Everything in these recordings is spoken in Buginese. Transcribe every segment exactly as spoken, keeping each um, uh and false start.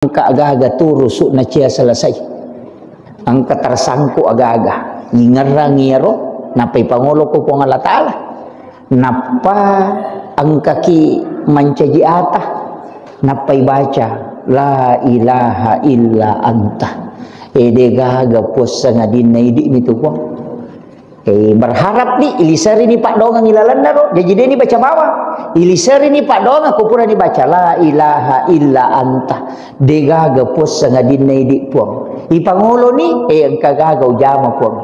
Engka agaga turusu' nacia selesai. Engka tersangkut agaga. Ingerrangi iyaro, nappa ipangolo ko Puang Allah Ta'ala. Nappa engkaki mancaji ata. Nappa ibaca, "La ilaha illa anta." E, degaga Puang sangadinna idi'mi tu, Puang. Eh, berharap ni, iliserini paddoangeng ilalenna ro. Jaji deni baca bawang. Iliserini paddoangeng, ko purani baca, "La ilaha illa anta." Degaga Puang sangadinna idi Puang. Ipangoloni, eh, engka gaga ujama Puang.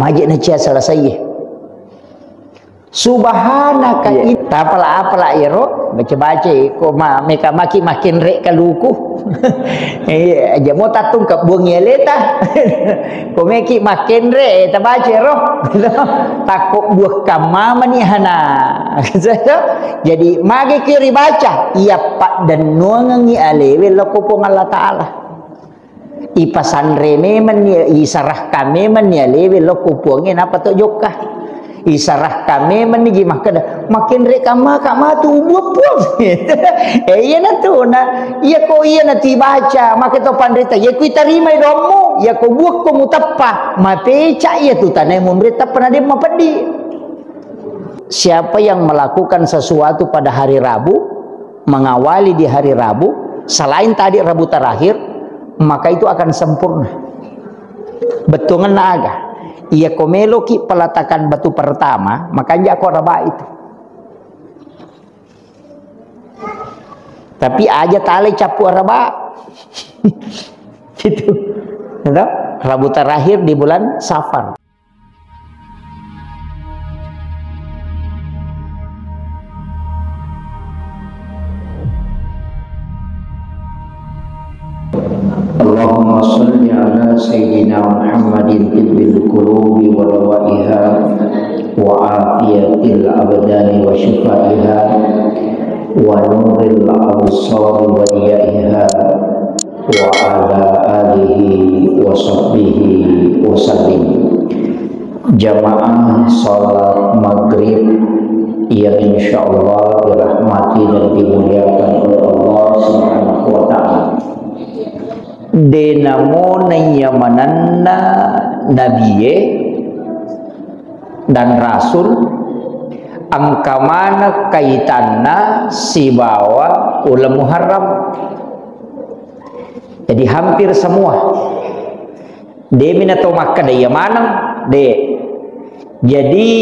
Maje nacia selesai. Subhanaka. Iya. In-, tapala-apala ero, baca-baca, ko ma-, meka maki makin rek kaluku. Iya, aja mo tattung kebbuang aleta. Ko meki makenre, eh, tabaca ro. Takko buah kamma mani hana. Jadi, mage ki ribaca, iya paddennuangengi alewe loko Puang Allah Ta'ala. Ipasanre memenni, isarahkan memenni alewe loko Puangnge, napa to jokka. Isarahkan memenni ji makkeda, "Makenre kamma ka matu ubuah Puang." Eh, iya natu, na, iya ko iya natu ibaca, maka to panrita, iya ko itarimai dommu, iya ko buah ko muteppa, mapeca iya tu tanai munri teppa na demma peddi. Siapa yang melakukan sesuatu pada hari Rabu, mengawali di hari Rabu, selain tadi Rabu terakhir, maka itu akan sempurna. Bettuangenna aga? Iya ko meloki peletakan batu pertama, makanja ko Araba itu. Tapi aja tale cappu Araba. Gitu. Gitu. Rabu terakhir di bulan Safar. اللهم صل على سيدنا محمد طب القلوب ودوائها وعافية الأبدان وشفائها ونور الأبصار وضيائها وعلى آله وصحبه وسلم. Jamaah salat maghrib yang insyaallah dirahmati dan dimuliakan oleh Allah Subhanahu wa Ta'ala. De namona iya manenna nabie dan rasul, engka maneng kaitanna sibawa uleng Muharram. Jadi, hampir semua. Demi na to makkeda iya maneng, de. Jadi,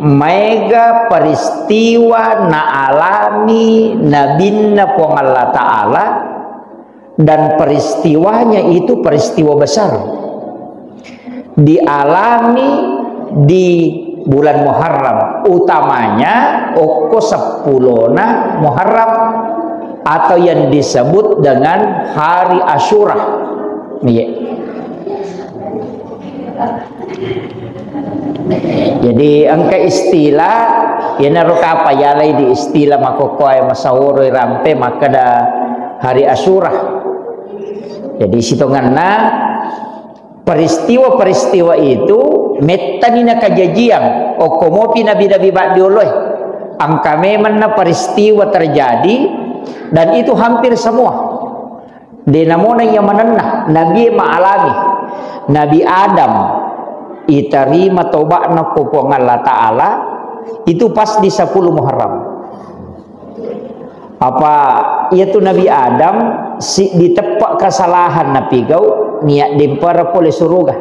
maega peristiwa naalami nabinna Puang Allah Ta'ala, dan peristiwanya itu peristiwa besar. Dialami di bulan Muharram, utamanya okko seppulona Muharram atau yang disebut dengan hari Asyura. Iya. Jadi, engka istilah, iyanaro kapa yalai di istilah makkokkoe masaworo irampe makkeda hari Asyura. Jadi, sitongenna peristiwa-peristiwa itu mettani nakajajiang okko mopi nabi-nabi baddioloe. Engka memenna peristiwa terjadi dan itu hampir semua. De namona iya manenna, nabie maalami. Nabi Adam itarima toba'na ko Puang Allah Ta'ala itu pas di sepuluh Muharram. Apa iyatu Nabi Adam si diteppa kesalahan napigau niat dempara pole suruga.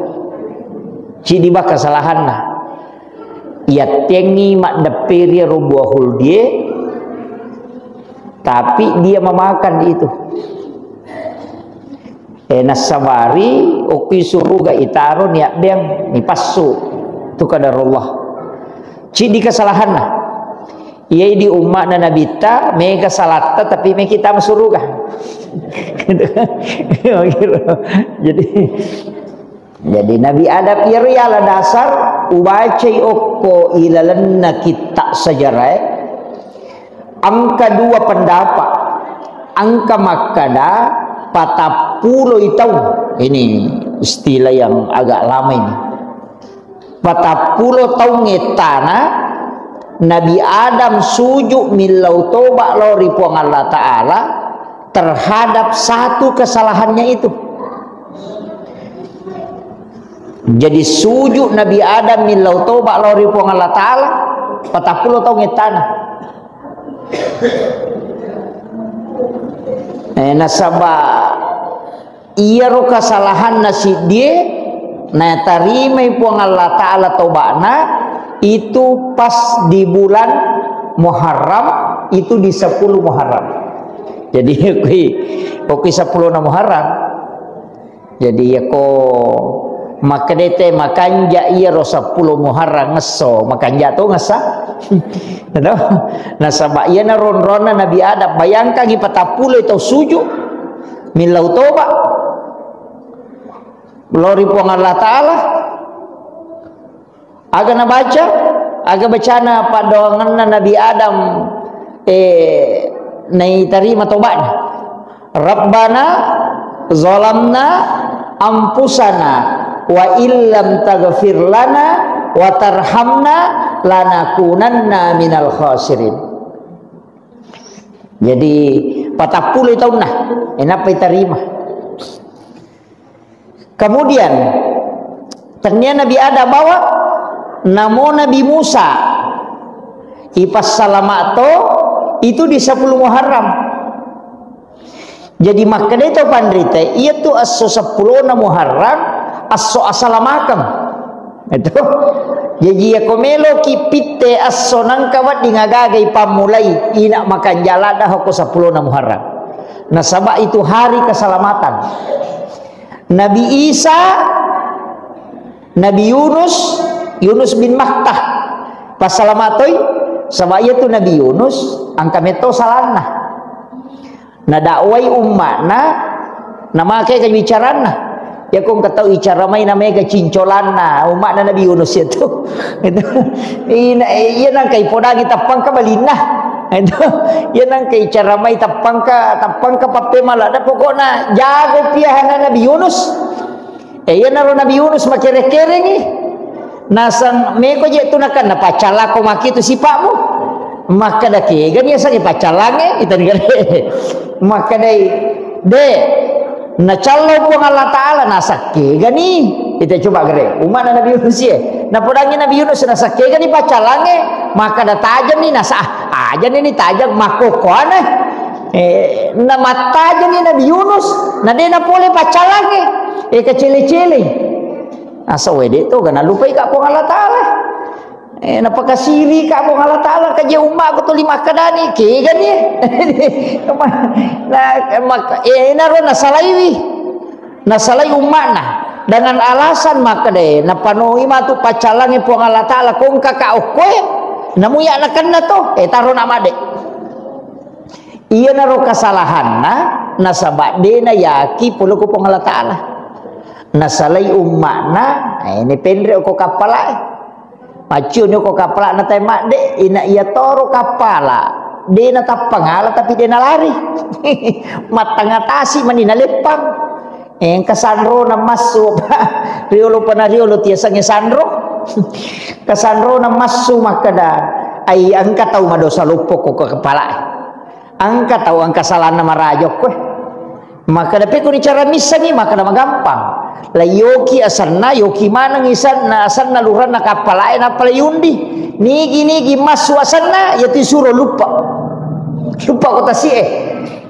Cidi ba kesalahanna. Iyattengngi maddepperi ro buah huldie, tapi dia memakan itu. Eh, nassabari okki suruga itaro niabbeang, nipassu. Itu kadarullah. Cidi kesalahanna. Iya di umma'na nabitta, mega salatta, tapi meki tama suruga. Jadi, Jadi, Nabi Adam iyaro yala dasar ubacai okko ilalenna kitta sejarae, engka dua pendapat. Engka makkada patappuloi taung. Ini istilah yang agak lama ini. Patappulo taung ettana Nabi Adam sujud millau toba lao ri Puang Allah Ta'ala, terhadap satu kesalahannya itu. Jadi sujud Nabi Adam millau toba lao ri Puang Allah Ta'ala, patappulo taung ettana. Eh, nasaba iyaro kesalahanna siddie natarimai Puang Allah Ta'ala tobana itu pas di bulan Muharram, itu di sepuluh Muharram. Jadi, okki, okki sepuluh na Muharram. Jadi, yako makkedete makanja iyaro sepuluh Muharram ngesso, makanja to ngessa. Nasaba iyana ronronna Nabi Adam, bayangkangi patappulo tau sujud, millau toba. Lao ri Puang Allah Ta'ala. Aga nabaca? Aga bacana paddoangenna Nabi Adam, eh, naitarima tobana. "Rabbana zalamna anfusana wa illam taghfir lana wa tarhamna lanakunanna minal khasirin." Jadi, patappulo taunna, eh, nappa itarima. Kemudian, tennia Nabi Adam bawa, namo Nabi Musa, ipassalama to, itu di sepuluh Muharram. Jadi, makkedai tau panrita, iya tu esso seppulo na Muharram, esso asalamakeng. Itu. Jadi, yako meloki pitte esso nangka wedding agaga ipammulai, ina makanja ladda hoko seppulo na Muharram. Nasaba itu hari keselamatan. Nabi Isa, Nabi Yunus, Yunus bin Matta. Passalama toi, saba iya tu Nabi Yunus, engka metto salanna. Nadakwai umma'na, namake kebicaranna. Yako engka tau icara mai namega cincolanna, umma'na Nabi Yunus itu. Itu. Ina, iya nangka ipodangi tappangka balinna. Itu. Iya nangka icara mai tappangka, tappangka pappemala. Da pokokna jago piahana Nabi Yunus. Eh, iyanaro Nabi Yunus makere-kerengi. Nasang meko je tu nakan, napaccalako maki tu sipa'mu. Makkeda kegani asangi paccalange, itani gare. Makkedai, de, nacallo Puang Allah Ta'ala, nasakkegani. Ita coba gare, umma'na Nabi Yunus ye. Napodangi Nabi Yunus, nasakkegani paccalange. Makkeda tajeng ni, nasa, ah, ajani ni tajeng, makkokkoane. Eh, namattajani Nabi Yunus, na de napole paccalange. Eh, kacele-cele. Asa wede to, gana lupai ka Puang Allah Ta'ala. Eh, napakasiri ka Puang Allah Ta'ala, kaje umma'ku tuli makkedani, kegani. Na, mak-, eh, naro nasalaiwi. Nasalai umma'na. Dengan alasan makkeda, napanoi matu paccalange Puang Allah Ta'ala, kongka ka okkoe, namuya nakenna to, eh, taro na made. Iyanaro kasalahanna, nasaba de nayaki pole ko Puang Allah Ta'ala. Nasalai umma'na, eh, ini penre ko kappalae. Maccioni ko kappala'na tai madde, ina iya toro kappala. De natappangala tapi de nalari. Mattangatasi mani naleppang. Engka sanrona massu, riolo pana riolo tiasange sanro. Kasanrona massu makkeda, ai engka tau madosa loppo ko kepalae. Engka tau engka salanna maraja okkoe. Makkeda pekoni cara missengi, makkeda magampang. Layoki asenna, yoki maneng isenna, asenna luranna kappalae, nappa layundi. Nigi-nigi massu asenna, yatu isuro luppa. Luppa ko tasi'e.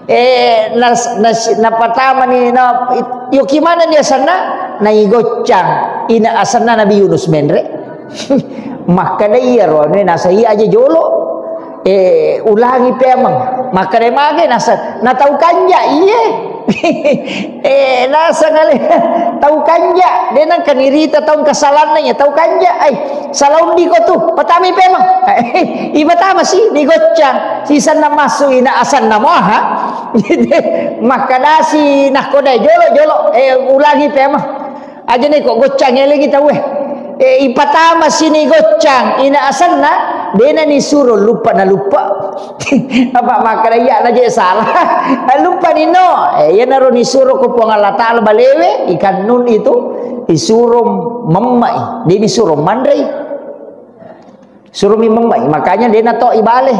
Eh, nas-, nas-, napatamani, na, yoki manenni asenna, naigoccang. Ina asenna Nabi Yunus menre. Makkeda iyaro anu nasai aja jolo. Eh, ulangi pemeng. Makkeda mage nasa, na tau kanja iye. Eh, nasa ngale tau kanja. De nangka nirita tau kasalanna ya tau kanja. Ai, salaundi ko tu. Patami pemeng. Ipatama si, nigoccang. Sisanna massu ina asanna moha. Makkedasi nakko dai jolo, jolo. Eh, ulangi pemeng. Aja neko goccang elengi tauwe. Eh, ipatama sini goccang, ina asenna, dena nisuro luppa na luppa. Apa makkeda iya na je salah. Luppa ni no. Eh, iyanaro nisuro ko Puang Allah Ta'ala balewe, ikan nun itu, isuro memmai, de nisuro manrei. Suromi membai, makanya dena to ibale.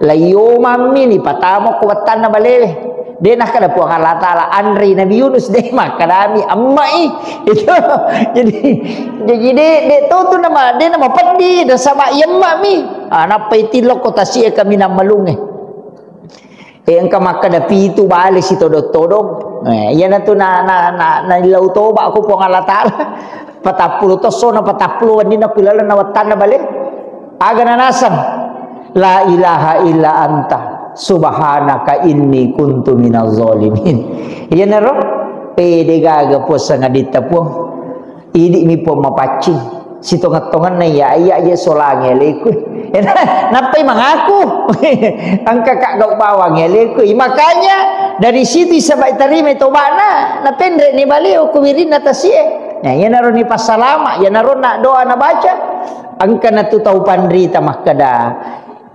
Laio mammi ni patamo ko wettanna balewe. De' nakkeda Puang Allah Ta'ala, anrei Nabi Yunus, de' makkedami, emmai. Itu. Jadi, jadi de', de' to tu nama, de' nama peddi, nasaba iya emmami. Ah, nappai tilokko tasi'e kaminang malungnge. Eh, engka makkeda pitu bale sitodong-todong. Eh, iyanatu na, na, na, na illau toba ko Puang Allah Ta'ala. Patappulo tossona, patappulo wenninna ku lalenna wettanna bale. Aga nanaseng? La ilaha illa anta subhanaka inni kuntu minaz zalimin. Iyanaro pede gaga puasa ngaditta Puang. Idi'mi Puang mapaccing. Sitongeng-tongenna iya, iya aja solangi aleku. Nappai mangaku. Engka ka gau bawang aleku. Makanya dari situ sabai tarima tobana, napenre ni baleo ku wirinna tasie. Nah, iyanaro ni passalama, iyanaro na doa nabaca. Engka natu tau panrita makkeda,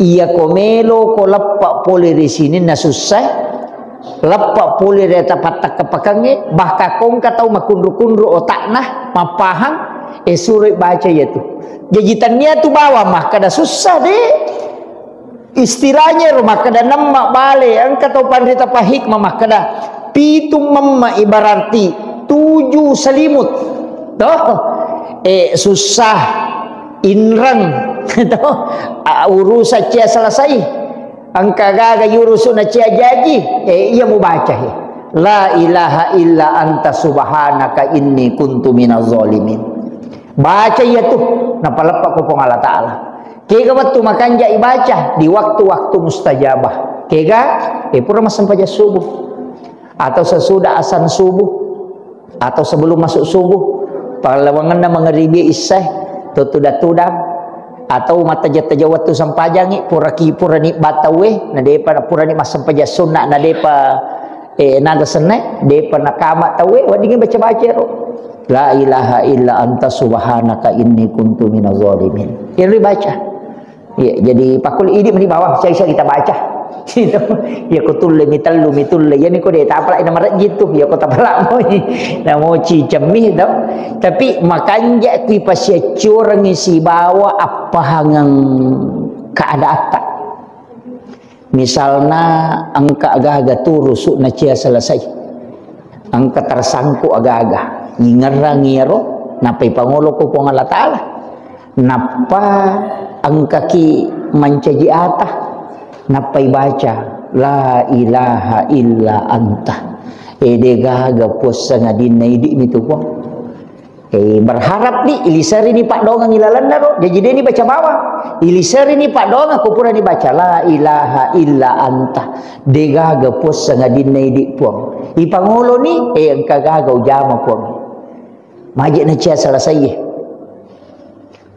iya ko melo ko leppa pole ri sininna sussa, leppa pole ri ata pattakkapakangnge, bahkan ko engka tau makunru-kunru otakna, mappahang, eh, suroi baca iyatu. Jaji tannia tu bawang makkeda sussa de. Istilahnya ro makkeda nemma bale, engka tau panrita pahikmah makkeda pitu memma ibararti tuju selimut. Toh? Eh, susah, inreng. Toh? A-, urusan cia selesai. Engka gaga yurusu na cia jaji. Eh, iya mubaca, he. La ilaha illa anta subhanaka inni kuntu minaz zalimin. Baca iya tu, napaleppa ko Puang Allah Ta'ala. Kega wettu makanja ibaca di waktu-waktu mustajabah. Kega, eh, pura massempajang subuh. Atau sesudah azan subuh. Atau sebelum masuk subuh. Pallawangenna mangeribi issae. Tutudang-tudang. Atau mattaja-taja wettu sempajangi. Puraki, purani batawe. Nadepa, purani massempajang sunna. Nadepa, eh, naga senna. Depa nakama tawe. Weddingngi baca-baca ro. La ilaha illa anta subhanaka inni kuntu minaz zalimin. Yang dibaca. Iya, jadi pakul idi meni bawang, siya-siya kita baca. Gitu. Ya ko tulle mi tellu mi tulle. Ya ni ko de tapala ina marejji tu. Ya ko tapala moi. Na moci cemmi to. Tapi makanja kui pasiaccurengi sibawa appahangeng keadatta. Misalna engka gaga turusu na cia selesai. Engka tersangkut aga-aga. Ingerrangi iyaro, nappa ipangolo ko Puang Allah Ta'ala. Nappa engkaki mancaji ata. Nappa ibaca, "La ilaha illa anta." Ede gaga puasseng adinna idi mitu Puang. Eh, berharap ni, iliserini paddoangeng ilalenna ro. Jaji deni baca bawang. Iliserini paddoangeng ko purani baca, "La ilaha illa anta." Degaga puasseng adinna idi Puang. Ipangoloni, eh, engka gaga ujama Puang. Maje na cia selesai.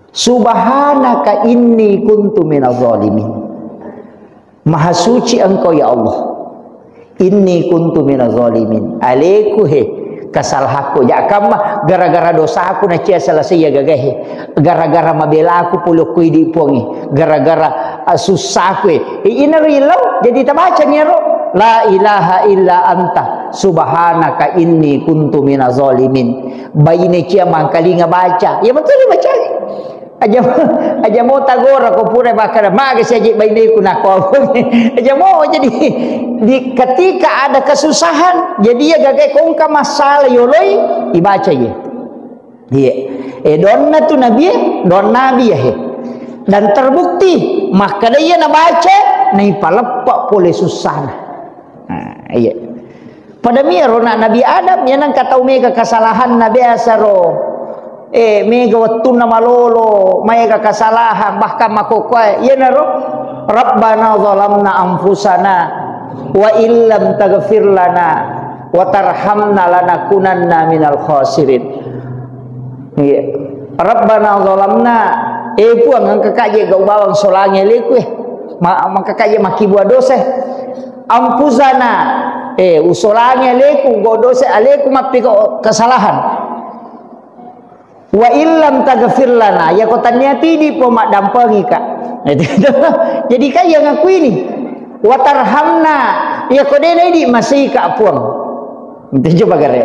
Subhanaka inni kuntu minaz zalimin. Maha suci Engkau, ya Allah. Inni kuntu minaz zalimin. Aleku he, kesalahanku. Jakamma gara-gara dosaku na cia selesai ya gagahe. Gara-gara mabelaku pulokku idi Puangi. Gara-gara, ah, susahku he. Ina rilau, jadi tabaca ni ro. La ilaha illa anta subhanaka inni kuntu minaz zalimin. Baine cia mangkalinga baca. Ya betul baca. Aja, aja mo tagora ko pura makkada, "Magi siaji baineku," nako. Aja mo, jadi di ketika ada kesusahan, jadi ya gagai kongka masalah yoloi, ibaca ye. Iya. Eh, donna tu nabi, don nabi ya he. Dan terbukti, makkada iya nabaca, naipaleppa pole susahna. Nah, iya. Pada miyaro na Nabi Adam, iya nengka tau mega kesalahanna biasa ro. Eh, mega wettunna malolo, maega kesalahan, bahkan makokkoe. Iyanaro, "Rabbana zalamna anfusana wa illam taghfir lana wa tarhamna lanakunanna minal khasirin." Iya. "Rabbana zalamna," eh Puang, engka kaje gau bawang solangi aleku, eh. Ma-, maka kaje makibua dosa. "Anfusana," eh, usolangi aleku, go dosa aleku, mappiko kesalahan. "Wa illam taghfir lana," yako tania tidi po maddampengika. Jadi kaya ngakui ni. "Wa tarhamna," yako dena idi masika Puang. Itu coba gare.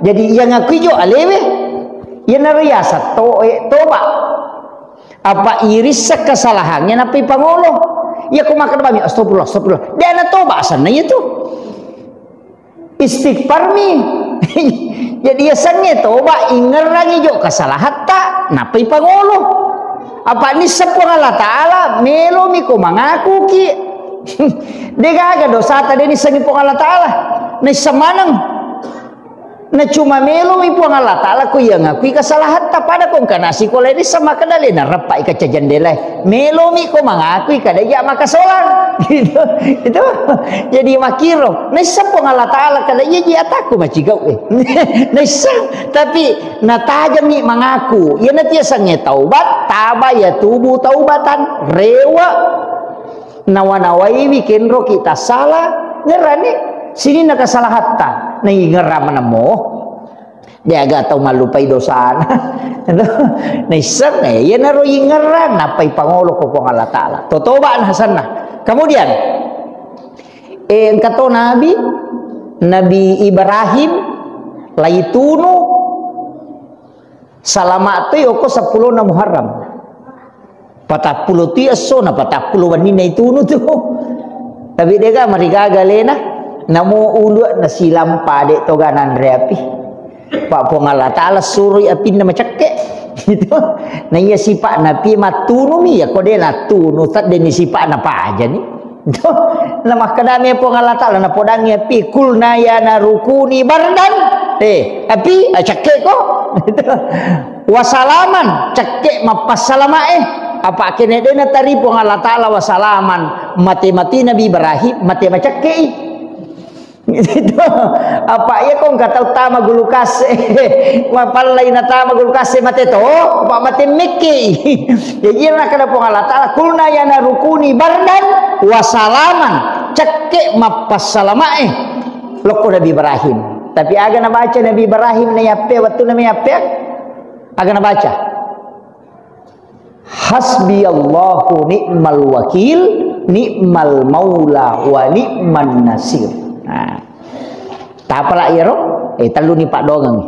Jadi yang ngakui jo alewe, iyanaro yaseng to, eh, toba. Apa irissa kesalahannya nappa ipangolo. Iya ko makkeda bami, "Astagfirullah, astagfirullah." De' na toba asanna iya tu. Istighfarmi. Jadi, yasengnge toba, ingerrangi jo kesalahatta, nappai pangolo. Apa nisseng Puang Allah Ta'ala, melomi ko mangakuki. Degaga dosata de nissengi Puang Allah Ta'ala. Nisseng maneng. Na cuma melomi Puang Allah Ta'ala ko iya ngakui kesalahatta, pada ko engka nasi ko leni sama kedale na reppai kaca jendela. Melomi ko mangakui kada iya makasolang. Gitu. Itu. Jadi makiro. Naisseng Puang Allah Ta'ala kada iya ji atakku macigau, eh. Naisseng. Tapi natajami mangaku. Iya natiasangnge taubat, taba ya tubu taubatan. Rewa. Nawa-nawaiwi kenroki tassala, ngerrani sininna kesalahatta, naingerra manemmo. Deaga tau mallupai dosana. Naisseng, eh, iyanaro ingerra, nappai pangolo ko Puang Allah Ta'ala. Totoba nasenna. Kemudian, eh, engka to nabi, Nabi Ibrahim, laitunu, salama toi oko seppulo na Muharram. Patappulo ti esso na patappulo wenninna itunu tu. Tapi dega marigaga lena. Namo ulu nasilampa de toga nanre api. Pak Puang Allah Ta'ala suroi apinna macekke. Gitu. Na iya sifat napi mattunumi ya kode nattunu tadde ni sifat napajani. Itu, na makkedami Puang Allah Ta'ala, napodangi api, "Qulna ya naru kuni bardan." Eh, api, ah, cekke ko. Itu. "Wasalaman," cekke mappassalamae. Apa kene dena tari Puang Allah Ta'ala wasalaman. Mate-mate Nabi Ibrahim, mate macekkei. Itu. Apa iya ko engka tau tama gulu kase. Mapallai natama gulu kase mate to, apa mate mekke. Jadi iya nakkeda Puang Allah Ta'ala, "Qulna ya naru kuni bardan wa salaman." Cekke mappassalamae. Lokko Nabi Ibrahim. Tapi aga nabaca Nabi Ibrahim na yappe, wettunna me yappe? Aga nabaca? "Hasbiyallahu ni'mal wakil, ni'mal maula wa ni'man nasir." Nah. Tapala iyaro? Eh, tellu ni paddoangeng.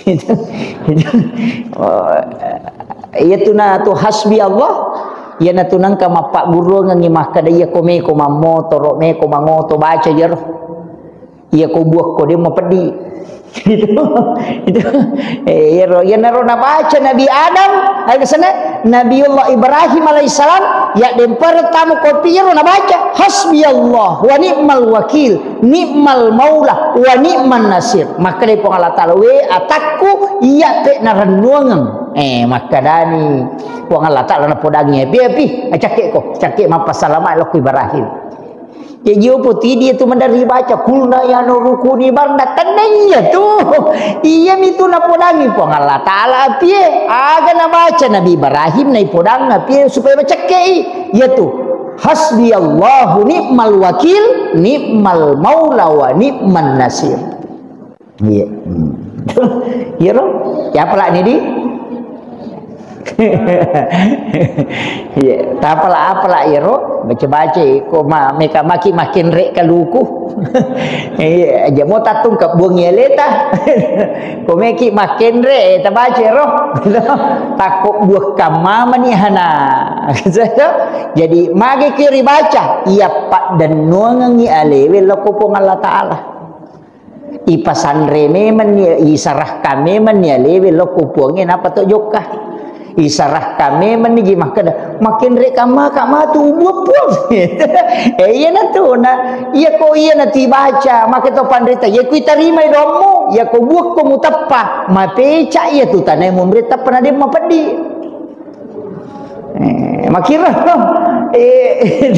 Itu, itu. Oh, iya tu na tu hasbi Allah, iya na tu nengka mappagguruangengi makkeda iya ko meko mammotoro, meko mangoto baca iyaro. Iya ko buakko de mapeddi. Itu, itu. Eh, iyaro, iyanaro nabaca Nabi Adam, ayo kesana, Nabiullah Ibrahim alaihissalam, ya dempar tamu kopi iyaro nabaca, "Hasbiyallah wa ni'mal wakil, ni'mal maula, wa ni'man nasir." Makkedai Puang Allah Ta'ala, "We atakku, iya pe narennuangeng." Eh, makkedani Puang Allah Ta'ala napodangi, "Pi, pi, cakke ko, cakke mappasalama lokku Ibrahim." Jaji opo tidi itu mandari baca, "Qulna ya naru kuni bardan." Tenna iya tu. Iya mi tu napodangi Puang Allah Ta'ala apie. Aga nabaca Nabi Ibrahim naipodang apie supaya macekkei. Iya tu. "Hasbiyallahu ni'mal wakil, ni'mal maula wa ni'man nasir." Iya. Hmm. Iya ro? Ya apalak ni di? Iya, tapalak apalak iya ro? Baca-baca ko ma meka maki makin rek kaluku. Iya, aja mau tatung ke buang ya leta. Ko meki makin rek tabaca ro. Takut buah kamama ni hana. Jadi mage kiri baca, iya pak dennuangi alewe loko Puang Allah Ta'ala. Ipasanre memenni, isarahkan memenni alewe lokko Puangnge, napa to jokka. Isarahkan memenni ji makkeda, "Makenre kamma ka matu buah Puang." Eh, iyana tu, na, iya ko iyana tibaca, maka to panrita, iya ku itarimai doammu, iya ko buah ko muteppa, mapeca iya tu tanai munre teppa na de mapeddi. Eh, makkiro. Eh,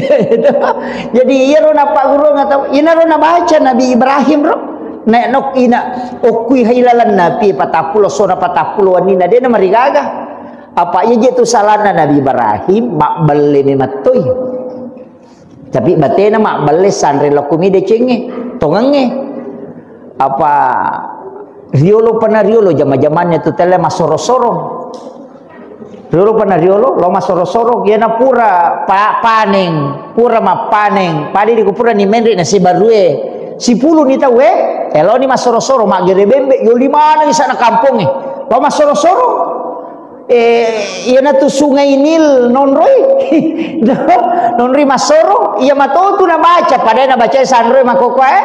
jadi iyaro nappagguruang atau inaro nabaca Nabi Ibrahim ro. Nek nok ina okkui hailalan napi patappulo sona patappulo wannina dena marigaga. Apa iya je tu salahna Nabi Ibrahim mabbelle memettoi. Tapi batena mabbelle sanre lokumi decengnge, tongengnge. Apa riolo pana riolo jama-jamannya tu tele massoro-soro. Riolo pana riolo, lo massoro-soro, iyana pura pa-, paneng, pura mappaneng, pada di kupura ni menre na sibarue. Sipulu ni tau, eh, eloni massoro-soro, maggere bembe, yoli mana di sana kampongnge. Lo massoro-soro. Eh, iyana tu Sungai Nil nonroi. Nonroi massoro, iya matotu nabaca, padai nabaca sanroi makoko, eh.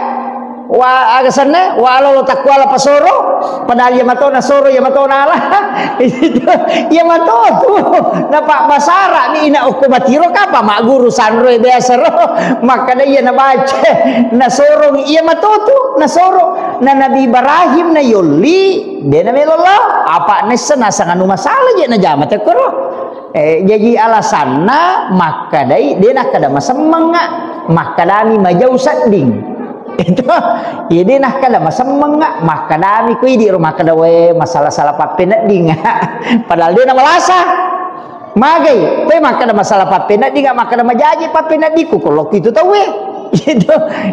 Wa aga senna, wa lolo takkuala pasoro, padahal iya mato nasoro, iya mato nala. Iya mato tu. Napa basara mi ina okko matiro kapa magguru sanro biasa ro. Makkada iya nabaca. Nasoro mi iya mato tu, nasoro. Na Nabi Ibrahim na yolli, de na melo lao. Apa nessa nasang anu masalah je na jama tekkoro. Eh, jaji alasanna makkadai, de nakkada masemmengnga, makkadami majau sedding. Itu, iya de nakkada masemmengnga, makkadami ko idi ro makkada, "We, masalah-salah pappenedding." Padahal de na malasa. Magai, koe makkada masalah pappenedding, makkada majaji pappeneddingku, ko lokku itu tauwe. Gitu.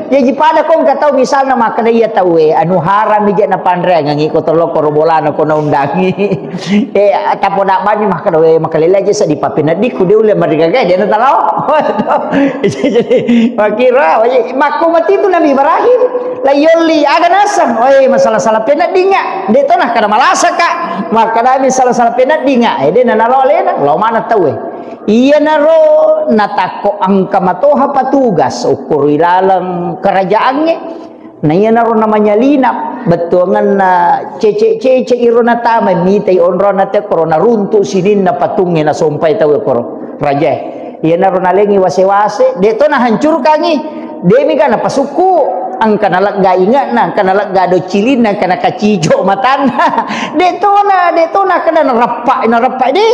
Jaji pada ko engka tau misalna makkada iya tauwe, anu haram ija napanreangengi ko tolokko ro bolana ko naundangi. Eh, tapoda bani makkada, "We, makalele aja seddi pappeneddingku, de ulle marigaga, de na talao." Jadi, makkiro, makko mati tu Nabi Ibrahim. La yolli, aga naseng, "Oi, masalah-salah peneddinga." De to nakkada malasaka. Makkadami salah-salah peneddinga. Eh, de na nalo alena, lao mana tauwe. Iyanaro natakko engka matoha patugas ukkuru ilaleng kerajaangnge. Na iyanaro namanyalina bettuangenna cece-cece iro natama mitai onrona tekkoro naruntu sininna patungnge nasompai tauwe koro rajae. Iyanaro nalengi wase-wase, de to nahancurkangi, demi ga napasukku, engka nalegga inge'na, engka nalegga docilinna, engka nakacijo matanna. De tona, de tona kada narappa, narappa de.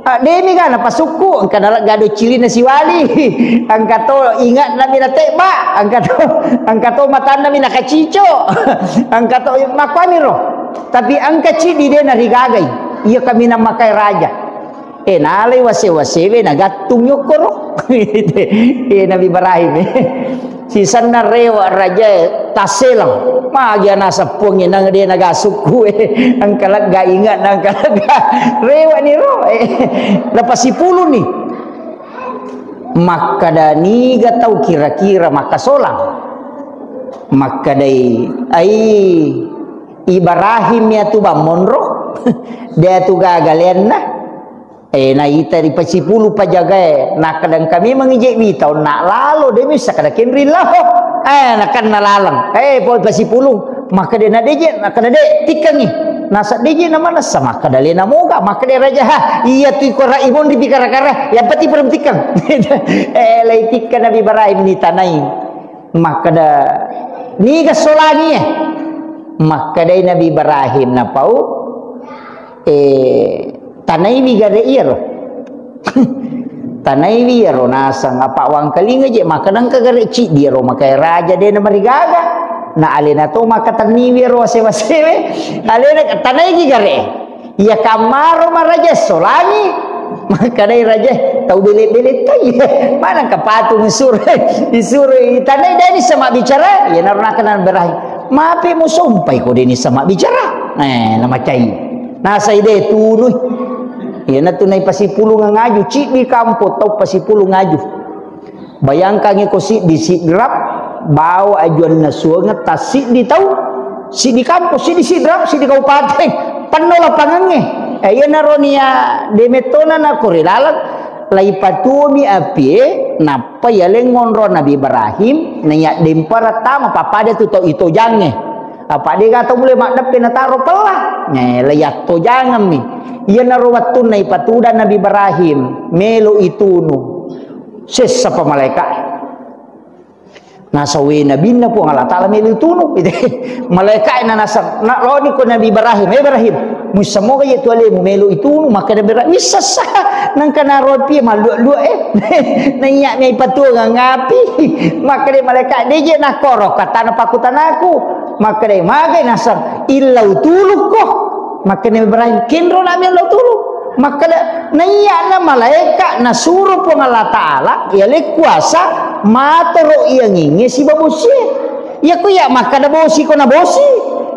Ah, demi ga napasukku, engka nalegga docilinna siwali, engka to inge'na mi natebba, engka to, engka to matanna mi nakacico, engka to makkuaniro. Tapi engka ciddi de narigagai, iya kaminang makai raja. Eh, nalai wase-wasewe nagattung yokkoro. Eh, Nabi Ibrahim, eh. Sisenna rewa rajae tasselang. Magi ana seppuangnge nang de nagasukku, eh. Engka lega inge'na, engka lega. Rewa ni ro, eh. Lepas sipulung ni. Makkada niga tau kira-kira makkasolang. Makkadai, ai Ibrahim ya tu bammonro. De tu gagalenna. Eh, naita ripasipulung pajagae, nakkada engka memang ije wita onna lalo, de missa kada kenri lao. Eh, nakenna laleng. Eh, pole pasipulung, makkada na deje, nakkada de, tikkengi. Nasa deje na manessa, makkada lena moga, makkada raja, ha, iya tu ikora ibon ri pikara-kara, yang penting belum tikkeng. Eh, lai tikkeng Nabi Ibrahim ni tanai. Makkada, niga solangi, eh? Makkadai Nabi Ibrahim napau, eh, tanaiwi gare iyaro. Tanaiwi iyaro naseng, apa wangkalinga je, makkada engka gare ciddi iyaro, makai raja de na marigaga. Na alena to makkatenniwi iyaro wase-wasewe. Alena tanaigi gare. Iya kammaro maraja solangi. Makkadai raja, tau bele-bele tai. Mana engka patung isuro, isuro tanai deni sama bicara. Iya naro nakkada Ibrahim. Mape musompai ko deni sama bicara. Eh, namacai. Nasai de tunui. Iya natu nai pasipulung ngaju, ciddi kampo tau pasipulung ngaju. Bayangkangi ko siddi sidrap, bawa ajuanna suanga tassiddi tau, siddi kampo, siddi sidrap, siddi kabupaten, penno lapangangnge. Eh, iyanaro nia de mettona nako ri laleng, laipatuomi apie, nappa yaleng ngonro Nabi Ibrahim, naiya dempara tama pappada tu tau itojangnge. Apa de gato mule maddeppe nataro pella. Eh, laiyattojangemmi. Iyanaro wettunna ipatudang Nabi Ibrahim, melo itunu. Sessapa malaeka. Nasawe nabinna Puang Allah Taala melo itunu. Malaeka na nasab, na loni ko Nabi Ibrahim, "Eh, Ibrahim, muissamoga ye tu alemu melo itunu?" Makkeda Ibrahim, "Missassa." Nangka naropi mallua-lua, eh. Naiya mi patuo ngapi. Makkeda malaeka, "Deje nakoro katana pakutanaku." Makkeda, "Magai nasab, illau tulukko." Makkeda Ibrahim, "Kenro nami illau tulu." Makkeda, naiya na malaeka nasuro Puang Allah Taala, iya le kuasa, matoro iyangingnge siba bosie. Iya ku iya makkeda bosi ko na bosi.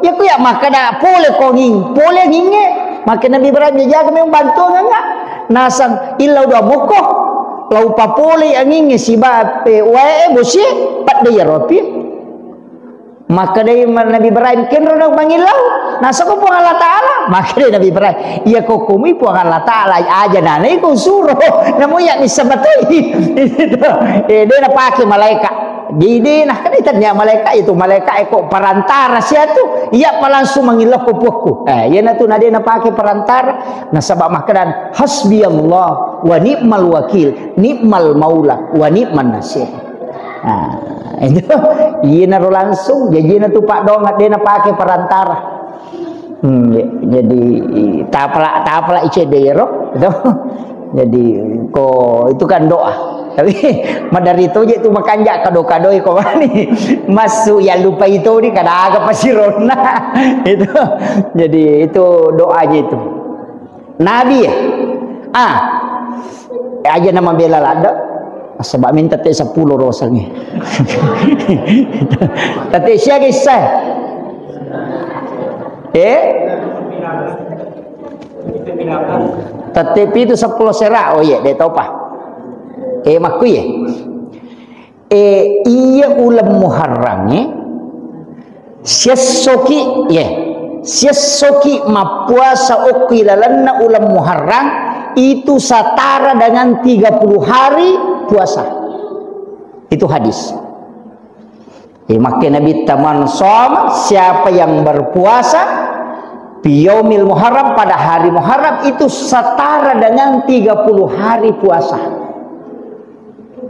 Iya ku iya makkeda pole ko nging, pole ngingnge. Makkeda Nabi Ibrahim, "Ya jaga memang bantuangnga." Nasang illau dua mokko. Lau papole angingnge siba, eh, wae bosie, padde ya ropi. Makkedai Nabi Ibrahim, "Kenro na mangillau?" Nasoko Puang Allah Taala. Makkedai Nabi Ibrahim, "Iya kokkomi Puang Allah Taala aja nana iko suro. Namu iya missa matoi." Eh, de napake malaeka. Jadi de' nakkeda tennia malaeka' itu, malaeka' eko perantara siatu, iya pa langsung mangilokko puakku. Eh, iyana tu na de' napake perantara, nasaba' makkeda hasbiyallah wa ni'mal wakil, ni'mal maula wa ni'man nasir. Nah, itu iyana ro langsung, jadi iyana tu paddoang de' napake perantara. Hmm, ya, jadi tapala, tapala icedde ro, gitu. Jadi, ko itu kan doa. Tapi madari toje tu makanja' kado-kadoi ko mani. Masuk ya lupa itu di kada aga pasironna. Itu. Jadi itu doanya itu. Nabi ya. Ah. Aja nama bela ladde. Sebab minta te sepuluh rosangi. Tete siaga issai. Eh? Tette pitu sepuluh sera. Oh iya, de' topa. Eh, makku ya. Eh, iya uleng Muharram, eh. Siessoki, ye. Siessoki mappuasa okki lalenna uleng Muharram, itu setara dengan tiga puluh hari puasa. Itu hadis. Eh, makke Nabitta, "Man shoma," siapa yang berpuasa, "fi yaumil Muharram," pada hari Muharram, itu setara dengan tiga puluh hari puasa.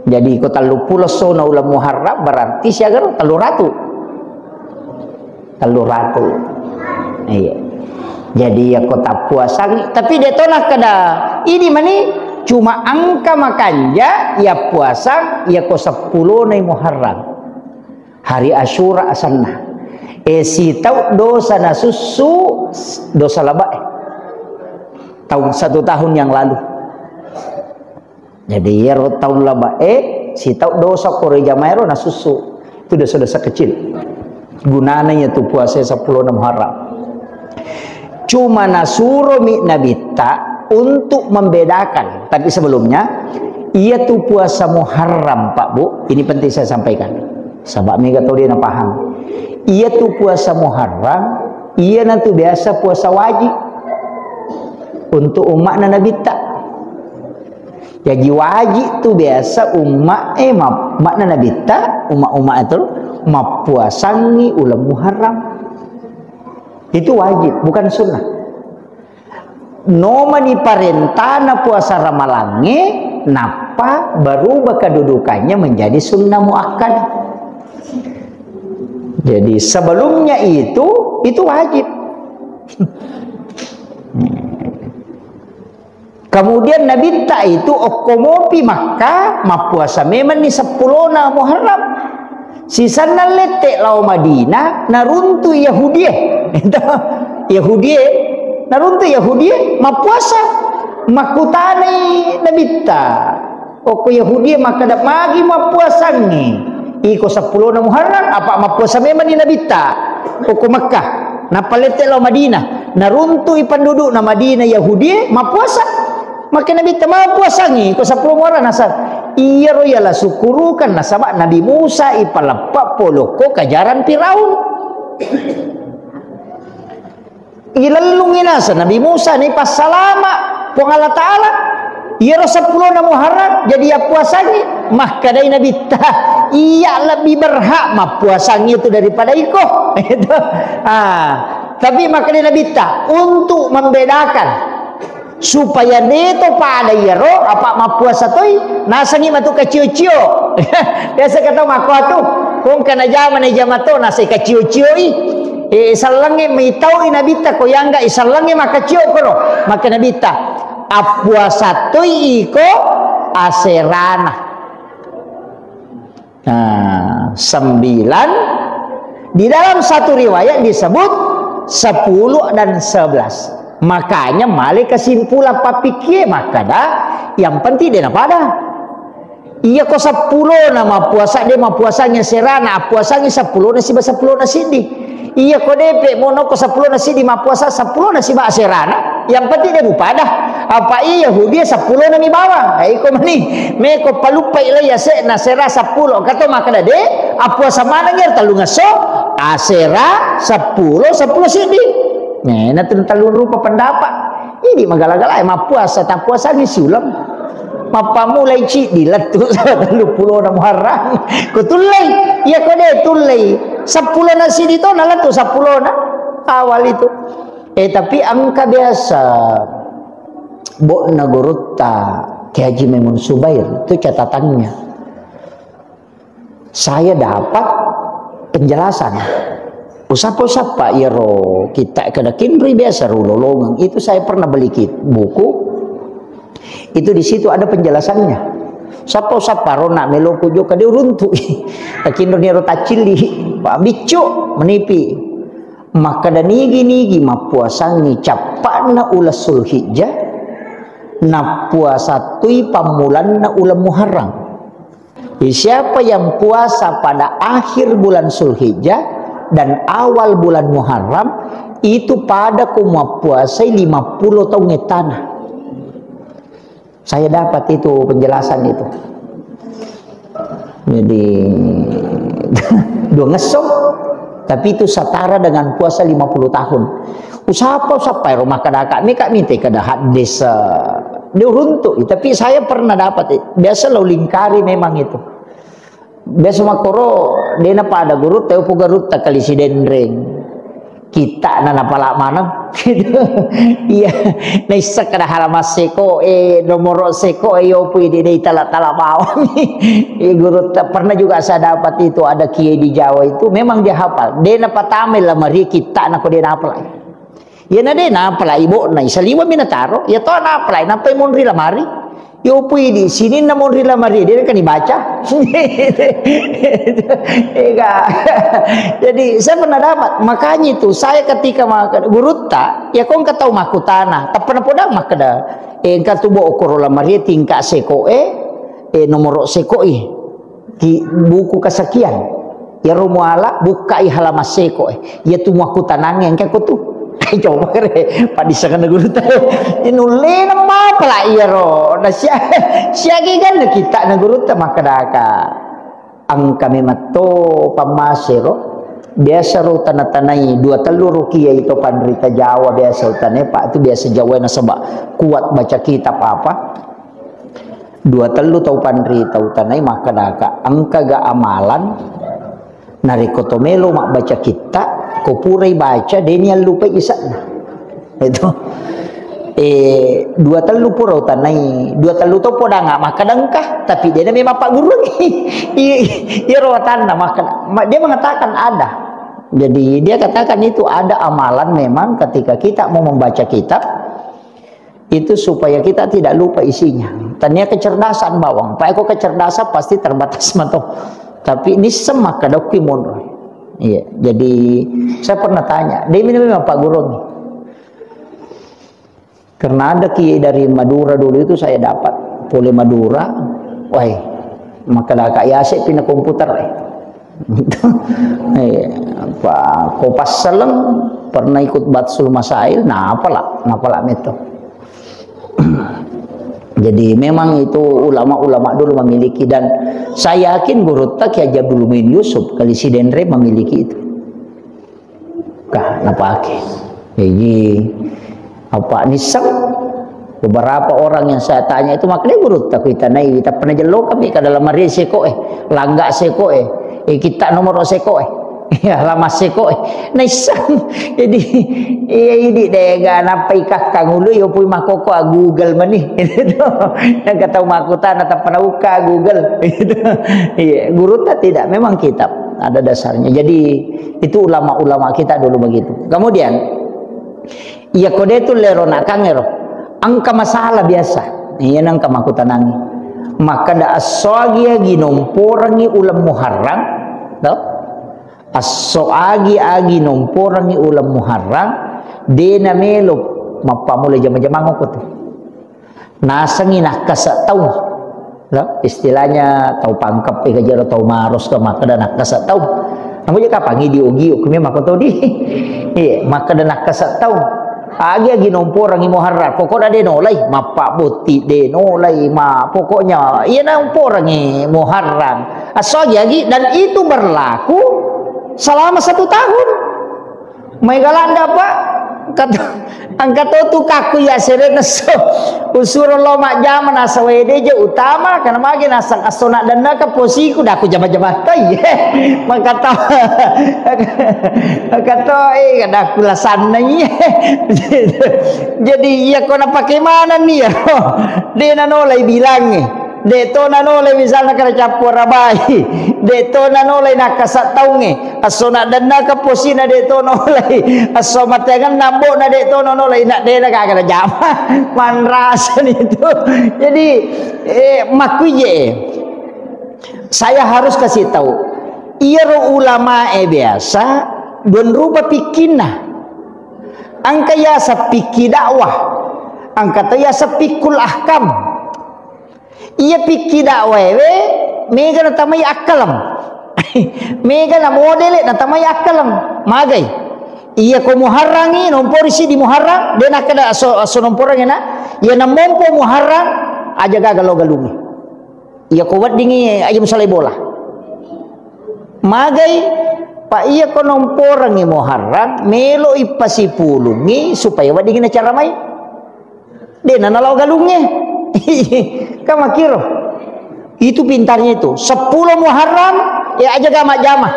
Jadi, ko telluppulo essona uleng Muharram, berarti siaga ro? Telluratu. Telluratu. Iya. Jadi, iya ko tappuasangi, tapi de' to nakkeda, ini mani cuma engka makanja, iya puasang, iya ko seppulona Muharram. Hari Asyura asenna. Eh, sitau dosa nasussu, dosa labae. Tahun, satu tahun yang lalu. Jadi, iyaro taung labae, sitau dosa koro jamaero nasussu. Itu dosa-dosa kecil. Gunana iya tu puasa seppulo Muharram. Cuma nasuromi Nabitta untuk membedakan. Tapi sebelumnya, iya tu puasa Muharram, Pak Bu, ini penting saya sampaikan. Sebab mega tau de' napahang. Iya tu puasa Muharram, iyana tu biasa puasa wajib untuk umma'na Nabitta. Jaji wajib tu biasa umma, eh, ma-, makna Nabitta, umma-umma itu mappuasangi uleng Muharram. Itu wajib, bukan sunnah. Nomani parentana puasa Ramalangnge, nappa berubah kedudukannya menjadi sunnah muakkadah. Jadi sebelumnya itu, itu wajib. Kemudian Nabitta itu okko mopi Makkah, mappuasa memanni seppulona Muharram. Sisenna lette lao Madinah, naruntu Yahudie. Yahudie, naruntu Yahudie mappuasa. Makkutanai Nabitta. Okko Yahudie makkeda, "Magi mappuasangngi iko seppulona Muharram, apa mappuasa memanni Nabitta okko Makkah?" Nappa lette lao Madinah, naruntui pendudukna Madinah Yahudie mappuasa. Makke Nabitta, "Mappuasangngi iko seppulo Muharram?" Naseng, "Iyaro yala sukkurukan nasaba Nabi Musa ipaleppa polokko kajaran Firaun." Ilellungngi naseng Nabi Musa ni passalama Puang Allah Ta'ala. Iyaro seppulona Muharram jadi yappuasangngi. Makkedai Nabitta, "Iya lebbi berhak mappuasangngi itu daripada iko." Itu. Ah, tapi makkedai Nabitta, untuk membedakan supaya deto pada iyaro apa mappuasa toi, nasengngi matu kacio-cio. Biasa kata makko tu, kong kana jama na jama to, nasai kacio-cioi. Eh, sellengnge maitaui Nabitta ko yangga i sellengnge makacio koro. Maka Nabitta, "Appuasa toi iko aserana." Nah, sembilan. Di dalam satu riwayat disebut sepuluh dan sebelas. Makanya male kesimpulan pappikie makkada, yang penting de napada. Iya ko seppulo na mappuasa, de mappuasangi aserana, appuasangi seppulo na siba seppulo na siddi. Iya ko depe mono ko seppulo na siddi mappuasa, seppulo na siba aserana, yang penting de mupada. Apa iya Yahudi seppulo na mi bawang. Eh, iko mani, meko paluppai lai ase na sera seppulo. Kato makkada de, appuasa maneng ya tellungesso, asera seppulo, seppulo siddi. Nah, na tu tellung rupa pendapat. Idi magala-gala mappuasa, tappuasangi siuleng. Mappamulai ciddi lettu tellupulona Muharram. Ko tullei, iya ko de tullei. Seppulona sidi to na lettu seppulona awal itu. Eh, tapi engka biasa bo'na gurutta Kiai Haji Maimun Subair, itu catatannya. Saya dapat penjelasan. Usappa-usappa iyaro kitta kada kinri biasa ro lolongeng. Itu saya pernah beli kit-, buku. Itu di situ ada penjelasannya. Usappa-usappa ro na meloku jokka de uruntu. Takinro niro taccilli. Pak biccu menipi. Makkeda nigi-nigi mappuasangi cappa'na uleng Sulhijjah, nappuasa tui pammulanna uleng Muharram. Jadi, siapa yang puasa pada akhir bulan Sulhijjah dan awal bulan Muharram, itu pada ko mappuasai lima puluh taung ettana. Saya dapat itu penjelasan itu. Jadi, dua ngesso, tapi itu setara dengan puasa lima puluh tahun. Usappa-usappa ero makkadaka, meka mite kada hadis, eh, diuruntu. Tapi saya pernah dapat, eh, biasa lo lingkari memang itu. Biasa makkoro, dena pada gurutta, upu garutta kali Sidenreng. Kitta'na napala maneng. Iya, naisseng kada halaman seko, eh, nomoro seko, eh, yopu idi dei tala-tala bawang. Eh, gurutta, pernah juga saya dapat itu, ada kiai di Jawa itu, memang dia hafal. Dena patamai lamari kitta'na ko dena apalai. Iya na de napalai bo'na, saliwa mi nataro, iya to napalai, nappai monri lamari. Yo pui di sininna monri lamari, de kan dibaca. Ega. Jadi saya pernah dapat, makanya itu saya ketika maka gurutta, ya kong katau makutana, tak pernah podang makkeda, eh, engka tu bo okoro lamari tingkat seko, eh, eh, nomoro seko, eh. Ki buku kesekian. Iyaro muala, bukkai halaman seko, eh. Iya tu muakkutanangnge, engka ko tu. Coba kere, padissengenna gurutta. Inullena mapala iyaro. Na sia-, siageganna kitta'na gurutta makkedaka. Engka memang to pammasero. Biasa ro tana-tanai dua tellu rukia itu panrita Jawa biasa utanai, Pak, itu biasa Jawa nasaba kuat baca kitab apa. Dua tellu tau panrita utanai makkedaka, engkaga amalan narekko to melo mabbaca kitta, ko purai baca, deni allupai isa'na. Itu. Eh, dua tellu pura utanai, dua tellu to podanga makkeda engka, tapi dena memang pagguruangngi. Iya, iya ro watanna makkeda, ma-, dia mengatakan ada. Jadi dia katakan itu ada amalan memang ketika kita mau membaca kitab, itu supaya kita tidak lupa isinya. Tania kecerdasan bawang. Pak eko kecerdasan pasti terbatas mato. Tapi nisseng makkeda okki monro. Iya, jadi saya pernah tanya, dia minum apa gurung? Karena ada kiai dari Madura dulu itu saya dapat, pole Madura, wah, makkeda kak yase pina komputer, eh. Eh, apa, ko passaleng pernah ikut Batsul Masail, nah apalah, nah apalah meto. Jadi memang itu ulama-ulama dulu memiliki, dan saya yakin gurutta Kiai Haji Abdul Muin Yusuf kali Sidenreng memiliki itu. Kah, napake. Jadi, apa nisseng? Beberapa orang yang saya tanya itu, makanya gurutta kuitanai, tapi pernah jello kami ke dalam mari seko, eh, langga seko, eh, eh, kita nomor seko, eh. Ya, lama seko, eh. Naisseng. Jadi, iya, ini deh, gak napai kakang ulu, yo pui makoko, ah, Google mani. Itu tuh. Yang kata makutana, tak pernah buka Google. Itu. Iya, gurutta tidak, memang kitab. Ada dasarnya. Jadi, itu ulama-ulama kita dulu begitu. Kemudian, iya kode tu lero nakang ero. Engka masalah biasa. Iya nang kamakutanangi. Maka da asoagi-agi nomporangi uleng Muharram, to? Asoagi-agi nomporangi uleng Muharram, dena melo mappamula jama-jamang ko tu. Nasengi nakkasa tau. Lo, istilahnya tau pangkep, eh, kajero tau maros ke makkeda nakkasa tau. Namu je kapang idi ogi, ogi me makkotodi. Iya, makkeda nakkasa tau. Agi-agi nomporangi Muharram, pokokna de nolai, mappa botti de nolai, ma pokoknya iya nomporangi Muharram. Asogi-agi, dan itu berlaku selama satu tahun. Mai galanda, Pak. Kato, angka to tu kakku ya sere nesso. Usuro lo majjama nasa wede je utama, karena magi nasa asona dan naka posiku daku jama-jama tai. Maka to, maka to, eh, kadaku lasanna iya. Jadi iya ko napake mana nih ya? De nanolai bilangnge. De to nanolai misalna kara cappu arabai. De to nanolai nakasa taungnge. Assona dennaka posina de to nolai. Asso matengan nambokna de to nolai. Nak de na gaga jama. Manrasani itu. Jadi, eh, makkuije. Saya harus kasih tahu. Iyaro ulamae biasa dua rupa pikkinna. Angka yasa pikki dakwah. Angka to yasa pikkul ahkam. Iya pikki dakwaewe, mega natamai akkaleng. Mega na modele natamai akkaleng. Magai. Iya ko Muharrangi, nompori si di Muharrang, de nakkeda asso, asso nomporangi na. Iya namompo Muharrang, aja gaga lo galungi. Iya ko weddingi aja musalai bola. Magai, pa iya ko nomporangi Muharrang, melo ipasipulungi supaya weddingi nacaramai. De na nalao galungnge. Kan makkiro. Itu pintarnya itu. Seppulo Muharram, eh, aja ga majjama.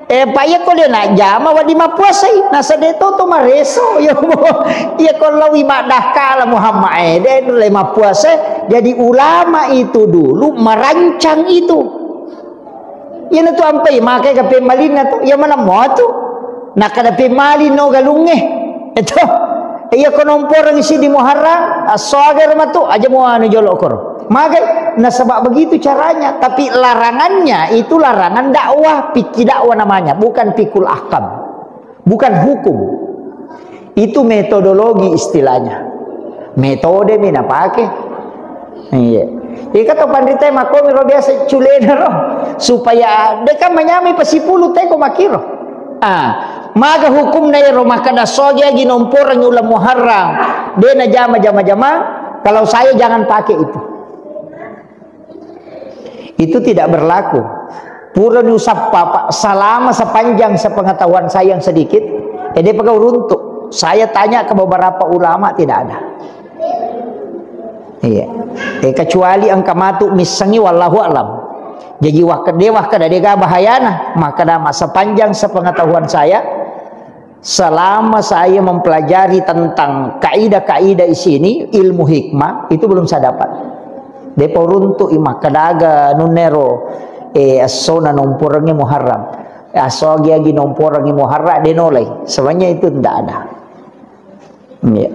Eh, pa iya ko de najjama, wedding mappuasai. Nasa de to to mareso. Iya ko lawi maddakkala Muhammad, eh, de le mappuasai. Jadi ulama itu dulu merancang itu. Iyanatu ampai makai ka pemmalinna tu, iya maneng mo tu. Nakkeda pemmaling no galungnge. Eto. Iya ko nomporeng isi di Muharram, assoagero matu, aja mo anu jolo koro. Magai, nasaba begitu caranya, tapi larangannya itu larangan dakwah, pikki dakwah namanya, bukan pikul ahkam. Bukan hukum. Itu metodologi istilahnya. Metode mi napake. Iya. Ika to panrita makkomi ro biasa culena ro. Supaya de kan manyamai pasipulu teko makiro. Ah, maga hukumna ero makkeda sogi agi nomporeng uleng Muharram. De na jama jama jama. Kalau saya jangan pakai itu. Itu tidak berlaku. Pura ni usappa, Pak, selama sepanjang sepengetahuan saya yang sedikit, eh, de pegau runtuk. Saya tanya ke beberapa ulama, tidak ada. Iya. Eh, kecuali engka matu missengi, wallahu a'lam. Jadi, wah, de, wah, kada dega bahayana. Maka nama sepanjang sepengetahuan saya, selama saya mempelajari tentang kaidah-kaidah di sini, ilmu hikmah, itu belum saya dapat. Depa uruntu i makkadaga nunnero, eh, assona nomporengngi Muharram. Asso agi-agi nomporengngi Muharram, de nolai. Sebenarnya itu ndak ada. Iya.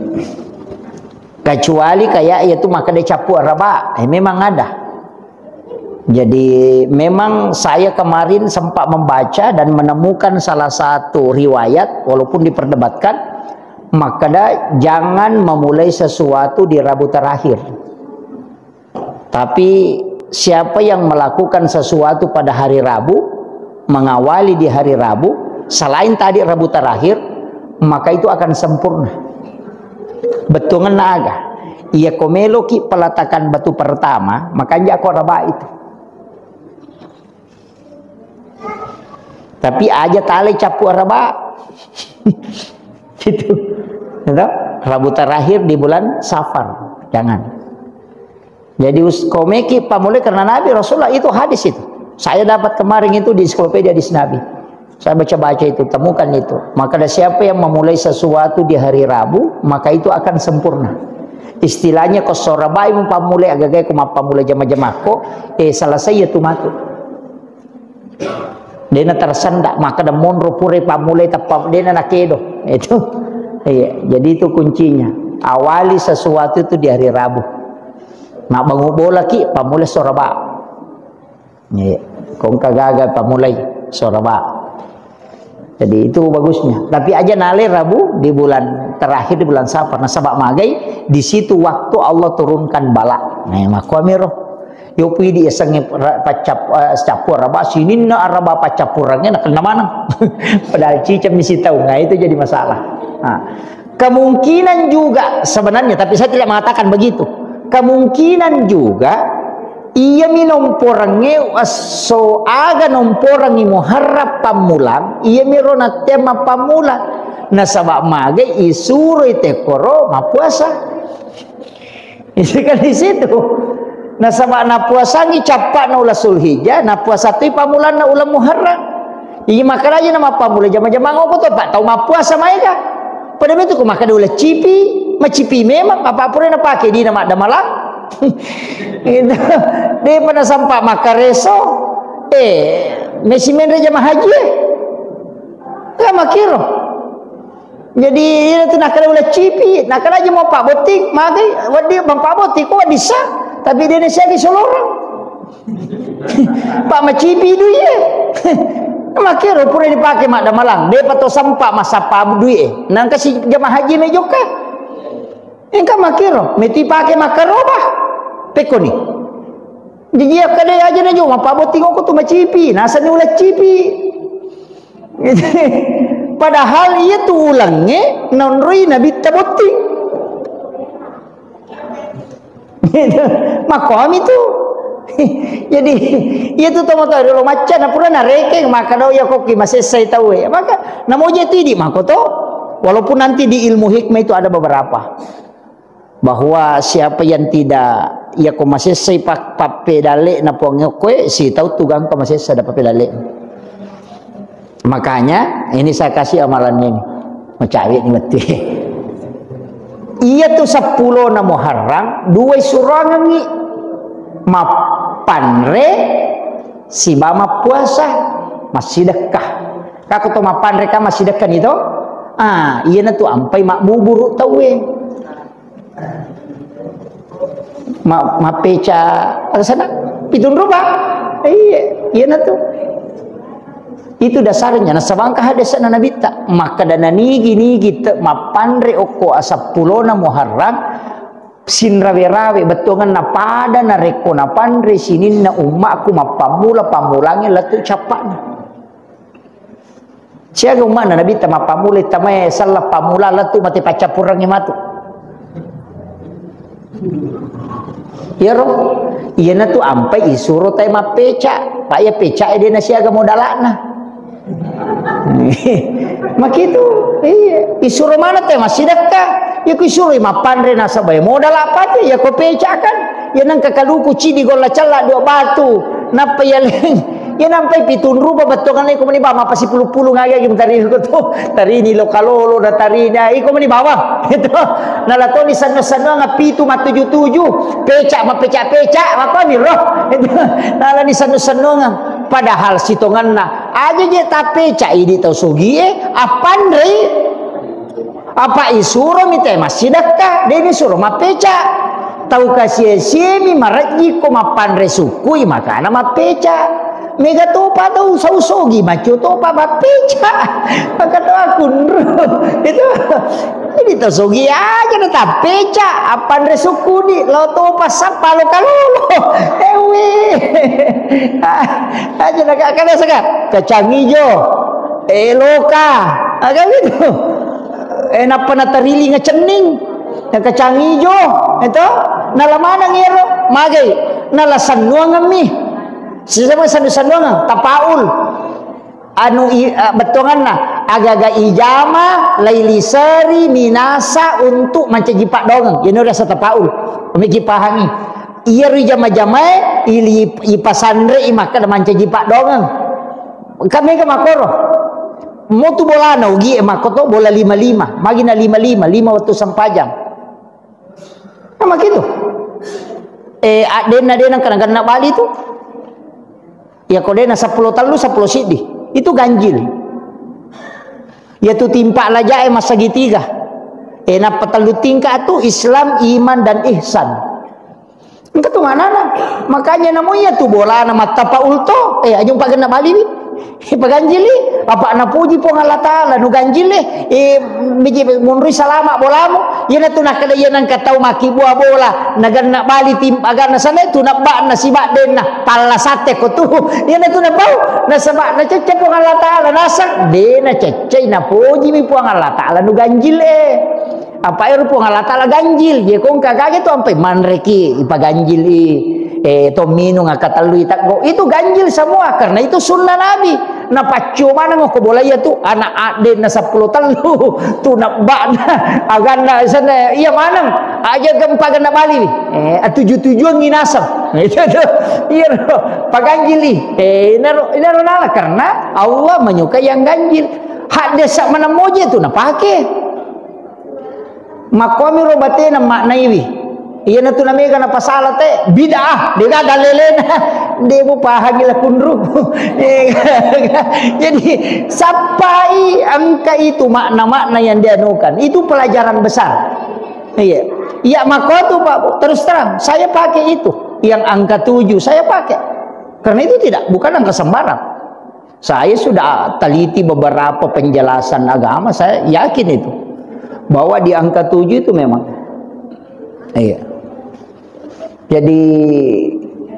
Kecuali kayak itu makkada cappu araba, eh, memang ada. Jadi, memang saya kemarin sempat membaca dan menemukan salah satu riwayat, walaupun diperdebatkan, makkada jangan memulai sesuatu di Rabu terakhir. Tapi, siapa yang melakukan sesuatu pada hari Rabu, mengawali di hari Rabu, selain tadi Rabu terakhir, maka itu akan sempurna. Bettuangenna aga? Iya ko meloki peletakan batu pertama, makanja ko araba itu. Tapi aja talai cappu araba. Gitu. Gitu. Rabu terakhir di bulan Safar. Jangan. Jadi, us-, komeki pamulai karena Nabi Rasulullah itu hadis itu. Saya dapat kemarin itu di ensiklopedia hadis Nabi. Saya baca-baca itu, temukan itu. Maka ada siapa yang memulai sesuatu di hari Rabu, maka itu akan sempurna. Istilahnya ko sorabai mupamulai agagai ko mappamulai jama-jamako, eh, selesai ya tu matu. Dena tersenda, maka de monro pura pamulai teppa dena nakedo. Itu. Iya, jadi itu kuncinya. Awali sesuatu itu di hari Rabu. Mabbangu bola ki, pamulai soraba. Iya. Kongka gaga pamulai soraba. Jadi itu bagusnya. Tapi aja nale Rabu di bulan terakhir di bulan Safar. Nasaba magai di situ waktu Allah turunkan bala. Nah, makkuamiro. Yopi di esengnge ra-, paccap-, eh, cappu araba, sininna araba paccappurengnge nakenna maneng. Padahal ciceng misi taung, nah, itu jadi masalah. Nah, kemungkinan juga sebenarnya, tapi saya tidak mengatakan begitu. Kemungkinan juga, iya mi nomporengnge esso aga nomporengngi Muharram pammulang, iya mi ro nattea mappammula. Nasaba magai isuroi tekkoro mappuasa. Itu kan di situ. Nasaba napuasangi cappa'na uleng Zulhijjah, napuasa toi pammulanna uleng Muharram. Iya, makkeda aja na mappammula jama-jamang okko to, Pak, tau mappuasa maega. Pada betu ko makkeda uleng cipi, macipi memang, apa pura napake dina maddamalang. Gitu. Depa nasampa makkareso. Eh, mesi menre jama haji, eh. Kan makkiro. Jadi, iyatu nakkeda uleng cipi, nakkeda aja mau pabbotting, magai, wedding bang pabbotting, ko wedding sa, tapi de nasiagi solorang. Pak macipi duie. Makkiro pura dipake maddamalang, depa to sempa massappa duie. Nangka si jama haji me jokka. Engka makkiro, meti pake makkaroba. Pekkoni. Jadi akkeda aja na jo, mappabbotting okko tu macipi, nasenni uleng cipi. Padahal iya tu ulengnge naonroi Nabitta botting. Gitu. Makkomi tu. Jadi, iya tu tomatoa dolo macca, na pura narekeng, makkeda iya kokki masessai tauwe. Maka, namoje tu idi makko to. Walaupun nanti di ilmu hikmah itu ada beberapa. Bahwa siapa yang tidak, iya ko masessai pak-, pappedalle'na Puang okkoe, sitau tu gangka masessa da pappedalle'na. Makanya, ini saya kasih amalannya ini. Macawe ni mati. Iya tu seppulona Muharram, dua surangengi. Mappanre, siba mappuasa, massidekka. Kako to mappanre ka massidekka ni to? Ah, iya na tu ampai mabbuburu tauwe. Ma-, mappeca, apa sana? Pitung rupa. Iya, iya na tu. Itu dasarnya. Nasaba engka hadesna Nabitta. Makkeda nanigi-nigi te mappanre okko aseppulona Muharram, sinrawe-rawe bettuanganna pada narekko napanre sininna ummakku mappammula-pammulangnge lettu cappa'na. Siaga umma'na Nabitta mappammulai tamae sallang pammula lettu mate paccappurengngi matu. Iyaro, iyanatu ampai isuro tae mappeca, pa iya pecae de nasiaga modala'na. Makitu, iya, isuro mana tae massidekka, iya ku isuroi mappanre nasaba modala pate, iya ko peca kan, iya nengka kaluku cidi golla cella dua batu, nappa iyaleng. Iya nampai pitung rupa bettuanna iko meni bawang, mappa sipulu-pulu ngaga gi mutari ko tu. Tarini loka lolo na tarini, ah, iko meni bawang. Itu. Nala toni sannu-sannuang pitu mattuju-tuju. Peca mapeca-peca, makkoni ro. Itu. Nala ni sannu-sannuang. Padahal sitonganna aja je tapeca idi tau sogie, appanrei. Apa isuromi te massidekka, de nisuro mappeca. Tau kasie-siemi marejji ko mappanre sukkui, makana mappeca. Mega topa tau sau sogi, macio topa mappeca. Maka tau akunru. Itu. Jadi tau sogi aja na tappeca, appanre sukkuni, lao topa sappa lo kalolo. Ewe. Aja na kada saka, kacang ijo. Eh, loka. Aga gitu. Eh, nappa natariling cenning. Na kacang ijo, itu. Nala maneng ero, magai. Nala sannuangemmi. Sisama sannu-sannuangeng, tapaul. Anu i-, eh, bettuanganna, agaga ijama, laili seri, minasa untuk mancaji paddoangeng. Iyanu rasa tapaul. Miki pahangi. Iyaro ijama-jamae, ili-, ipasanrei makkeda mancaji paddoangeng. Kan mega makkoro. Motu bolana ugie makkoto bola lima-lima. Magi na lima-lima, lima wettu sempajang. Nah, makitu. Eh, addenna de nengka nagenna bali tu. Iya ko de na seppulo tellu, seppulo siddi. Itu ganjil. Iya tu timpa lajae massegitiga. Eh, nappa tellu tingkat tu Islam, iman, dan ihsan. Engka tu manana. Makanya namo iya tu bolana mattapaul to. Eh, aja umpagenna baliwi. Paganjili. Apa napuji Puang Allah Ta'ala, nu ganjil, eh. Eh, biji munrui salama bolamu. Iyana tu nakkeda iya nengka tau makkibua bola. Naganna bali tim, aganna sana tu nabba'na sibaddenna. Palla satte ko tu. Iyana tu napau. Nasaba nacecce Puang Allah Ta'ala. Nasang. De naceccei, napojimi Puang Allah Ta'ala. Nu ganjil, eh. Apa ero Puang Allah Ta'ala ganjil, je ko engka kage tu ampai manreki ipaganjili, eh, to minung akkatellui teggo. Itu ganjil semua karena itu sunnah Nabi. Napaccio maneng ko bola iya tu, anak addenna seppulo tellu, tu nabba'na, aganna sana, iya maneng, aja gempa kena bali, eh, tuju-tujuan nginaseng. Itu tu, iya ro, paganjili. Eh, inaro, inaro nala, karena Allah menyukai yang ganjil. Hadde sa maneng moje tu napake. Makkuami ro batena maknaiwi. Iyanatu namega napasala te, bid'ah, dega dalelena. De mupahangi lakunru. Jadi, sappai engka itu makna-makna yang dianukan. Itu pelajaran besar. Iya. Iya, makko tu, Pak, Bu. Terus terang, saya pakai itu. Yang angka tujuh, saya pakai. Karena itu tidak, bukan angka sembarang. Saya sudah teliti beberapa penjelasan agama, saya yakin itu. Bahwa di angka tujuh itu memang. Iya. Jadi,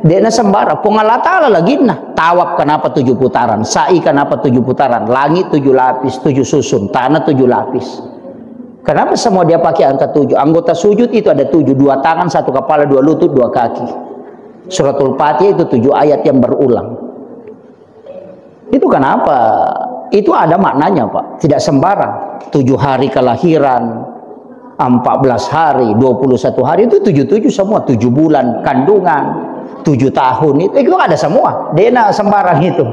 dena sembarang. Pung Allah Ta'ala laginna. Tawaf kenapa tujuh putaran? Sa'i kenapa tujuh putaran? Langit tujuh lapis, tujuh susun. Tanah tujuh lapis. Kenapa semua dia pakai angka tujuh? Anggota sujud itu ada tujuh. Dua tangan, satu kepala, dua lutut, dua kaki. Suratul Fatihah itu tujuh ayat yang berulang. Itu kenapa? Itu ada maknanya, Pak. Tidak sembarang. Tujuh hari kelahiran, empat belas hari, dua puluh satu hari, itu tujuh tujuh semua. Tujuh bulan kandungan, tujuh tahun, itu, itu ada semua. Dena sembarang itu.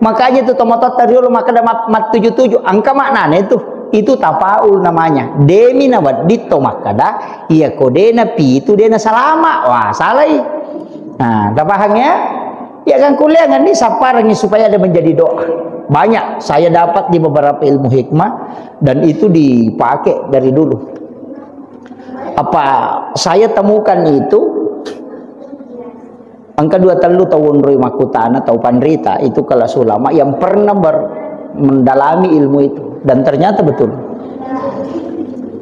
Makanya itu tomototta riolo makkeda mat, mat tujuh tujuh. Angka maknanya itu. Itu tafaul namanya. Demi nawedding to makkeda, iya ko dena pitu, dena salama. Wah, salai. Nah, tapahang ya? Ya kan, kuliah kan ini sapparangi supaya ada menjadi doa. Banyak saya dapat di beberapa ilmu hikmah dan itu dipakai dari dulu. Apa saya temukan itu, engka dua tellu tau onroi makkutana, tau panrita, itu kelas ulama yang pernah ber-, mendalami ilmu itu dan ternyata betul.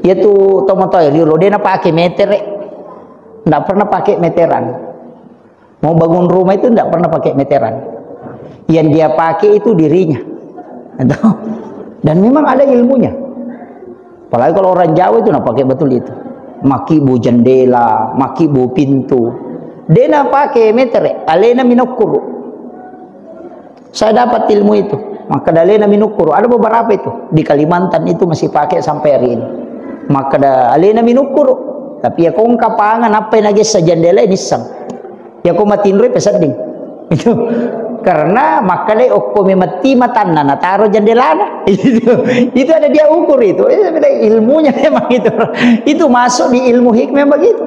Yaitu tomotoe riolo dena pakai metere, ndak pernah pakai meteran. Mau bangun rumah itu ndak pernah pakai meteran. Yang dia pakai itu dirinya. Gitu. Dan memang ada ilmunya. Apalagi kalau orang Jawa itu, nah, pakai betul itu. Makibu jendela, makibu pintu. Dena pakai metere, alena minokkuru. Saya dapat ilmu itu. Maka alena minokkuru. Ada beberapa itu. Di Kalimantan itu masih pakai sampai hari ini. Maka alena minokkuru. Tapi ya kongka pangan apa yang nagessa jendela ini sang. Yako matinroi pesedding. Itu. Karena makkeda okko memetti matanna nataro jendelana. Itu. Itu ada dia ukur itu. Eh, ilmunya memang itu. Itu masuk di ilmu hikmah begitu.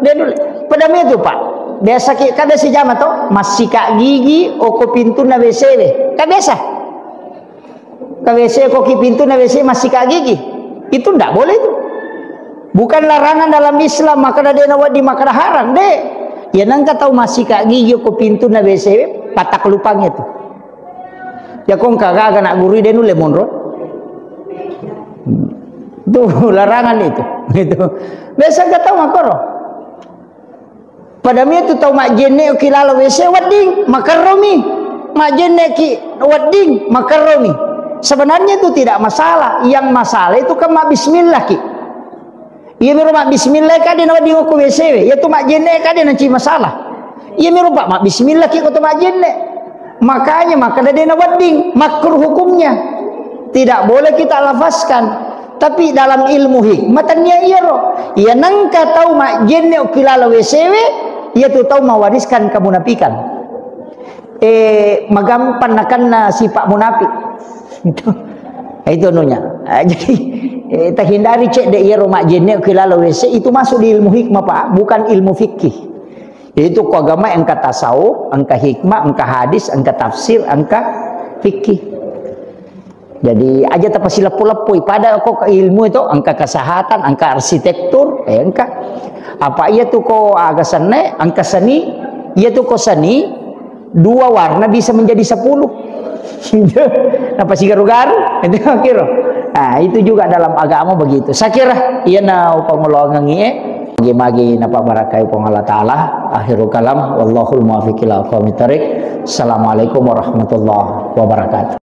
Dia dulu. Pada itu, Pak. Biasa ki, kan biasa jama to, massika gigi okko pintunna W C W. Kan biasa. Ka W C ko ki pintunna W C massika gigi. Itu ndak boleh itu. Bukan larangan dalam Islam, makkeda de nawedding, makkeda haram, de. Ya nengka tau massika gigi ko pintunna W C, patak lupang itu. Ya kongka gaga nak guru de nulle monro. Itu larangan itu. Itu. Biasa nggak tahu makoro. Pada mitu tau majjenne ki lalo W C wedding, makerromi. Majjenne ki wedding, makerromi. Sebenarnya itu tidak masalah. Yang masalah itu kan mabbismillah ki. Iya miro mabbismillah ka de nawedding okko W C we. Iya tu majjenne ka de nanci masalah. Iya miro Pak mabbismillah ki ko to majjenne. Makanya makkeda de nawedding, makruh hukumnya. Tidak boleh kita lafazkan. Tapi dalam ilmu hikmah tania iyaro. Iya nengka tau majjenne ki lalo W C we, iya tu tau mewariskan kemunafikan. Eh, magampang nakenna sifat munafik. Itu. Itu anunya. Ah, jadi, eh, terhindari cedde iyaro majjenne ki lalo W C itu masuk di ilmu hikmah, Pak, bukan ilmu fikih. Itu ko agama engka tasawuf, engka hikmah, engka hadis, engka tafsir, engka fikih. Jadi, aja tapasileppo-leppoi. Pada ko ke ilmu itu, engka kesehatan, engka arsitektur, eh, engka. Apa iya tu ko aga senne, engka seni, iya tu ko seni, dua warna bisa menjadi sepuluh. Napa sigaru-garu? Itu kira. Nah, itu juga dalam agama begitu. Saya kira, iya na upamoloangengi, eh. Magi-magi napa barakai Puang Allah Ta'ala. Akhirul kalam, wallahul muwaffiq ila aqwamit thariq. Assalamualaikum warahmatullahi wabarakatuh.